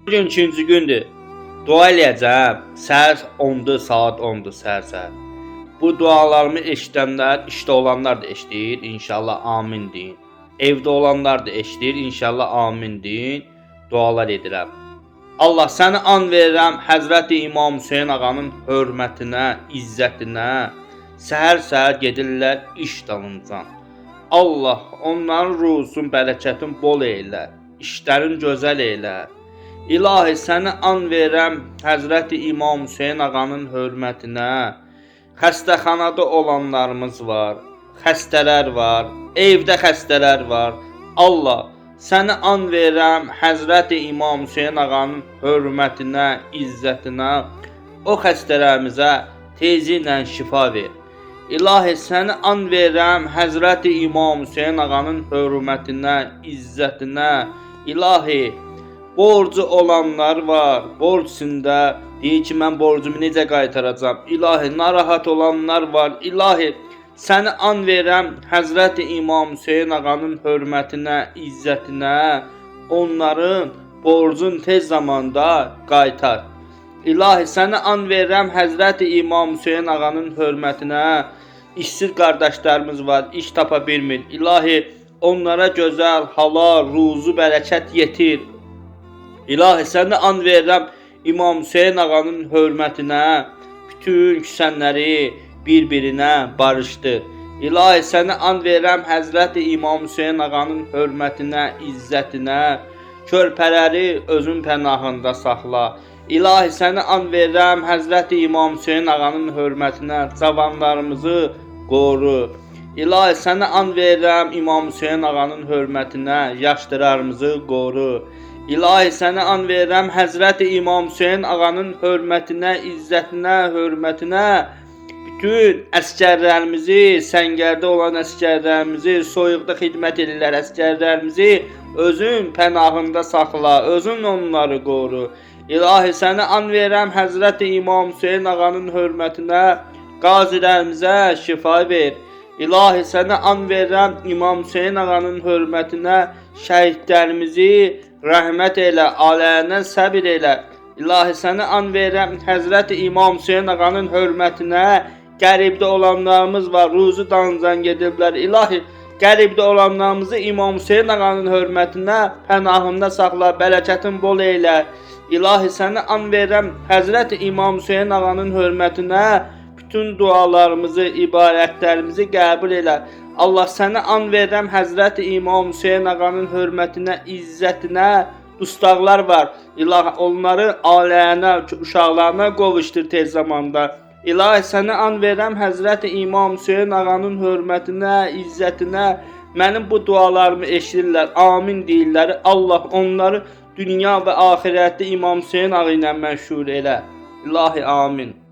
Bugün ikinci gündür. Dua eləyəcəm. Səhər 10-dur, saat 10-dur səhər-səhər. Bu dualarımı eşidənlər, işdə olanlar da eşidir, inşallah amin deyin. Evdə olanlar da eşidir, inşallah amin deyin. Dualar edirəm. Allah səni an verirəm Həzrəti İmam Hüseyn ağanın hörmətinə, izzətinə. Səhər-səhər gedirlər iş dalıncan. Allah onların ruhusun bərəkətin bol eylə, işlərin gözəl eylə. İlahi səni an verirəm Həzrəti İmam Hüseyn ağanın hörmətinə. Xəstəxanada olanlarımız var, xəstələr var, evdə xəstələr var. Allah səni an verirəm Həzrəti İmam Hüseyn ağanın hörmətinə, izzətinə. O xəstələrimizə tezi ilə şifa ver. İlahi səni an verirəm Həzrəti İmam Hüseyn ağanın hörmətinə, izzətinə. İlahi borcu olanlar var. Borc içində deyir ki, mən borcumu necə qaytaracam? İlahi narahat olanlar var. İlahi səni an verirəm Həzrəti İmam Hüseyn ağanın hörmətinə, izzətinə. Onların borcun tez zamanda qaytar. İlahi səni an verirəm Həzrəti İmam Hüseyn ağanın hörmətinə. İşsiz qardaşlarımız var, iş tapa bilmir. İlahi onlara gözəl, halal, ruzu, bərəkət yetir. İlahi səni an verirəm İmam Hüseyn ağanın hörmətinə. Bütün küsənləri bir-birinə barışdır. İlahi səni an verirəm Həzrəti İmam Hüseyn ağanın hörmətinə, izzətinə. Körpələri özün pənahında saxla. İlahi səni an verirəm Həzrəti İmam Hüseyn ağanın hörmətinə, cavanlarımızı qoru. İlahi səni an verirəm İmam Hüseyn ağanın hörmətinə, yaşlılarımızı qoru. İlahi səni an verirəm Həzrəti İmam Hüseyn ağanın hörmətinə, izzətinə, hörmətinə. Bütün əsgərlərimizi, səngərdə olan əsgərlərimizi, soyuqda xidmət edirlər əsgərlərimizi özün pənahında saxla, özün onları qoru. İlahi səni an verirəm Həzrəti İmam Hüseyn ağanın hörmətinə, qazilərimizə şifa ver. İlahi səni an verirəm İmam Hüseyn ağanın hörmətinə, şəhidlərimizi rəhmət elə, ailələrinə səbir elə. İlahi səni an verirəm Həzrəti İmam Hüseyn ağanın hörmətinə, qəribdə olanlarımız var, ruzu dalıncan gediblər. İlahi qəribdə olanlarımızı İmam Hüseyn ağanın hörmətinə pənahında saxla, bərəkətin bol eylə. İlahi səni an verirəm Həzrəti İmam Hüseyn ağanın hörmətinə, bütün dualarımızı, ibadətlərimizi qəbul elə. Allah səni an verirəm Həzrəti İmam Hüseyn ağanın hörmətinə, izzətinə. Dustaqlar var. İlahi onları ailələrinə, uşaqlarına qovuşdur tez zamanda. İlahi səni an verirəm Həzrəti İmam Hüseyn ağanın hörmətinə, izzətinə. Mənim bu dualarımı eşidirlər, amin deyirlər. Allah onları dünya və axirətdə İmam Hüseyn ağı ilə məşhur elə. İlahi amin.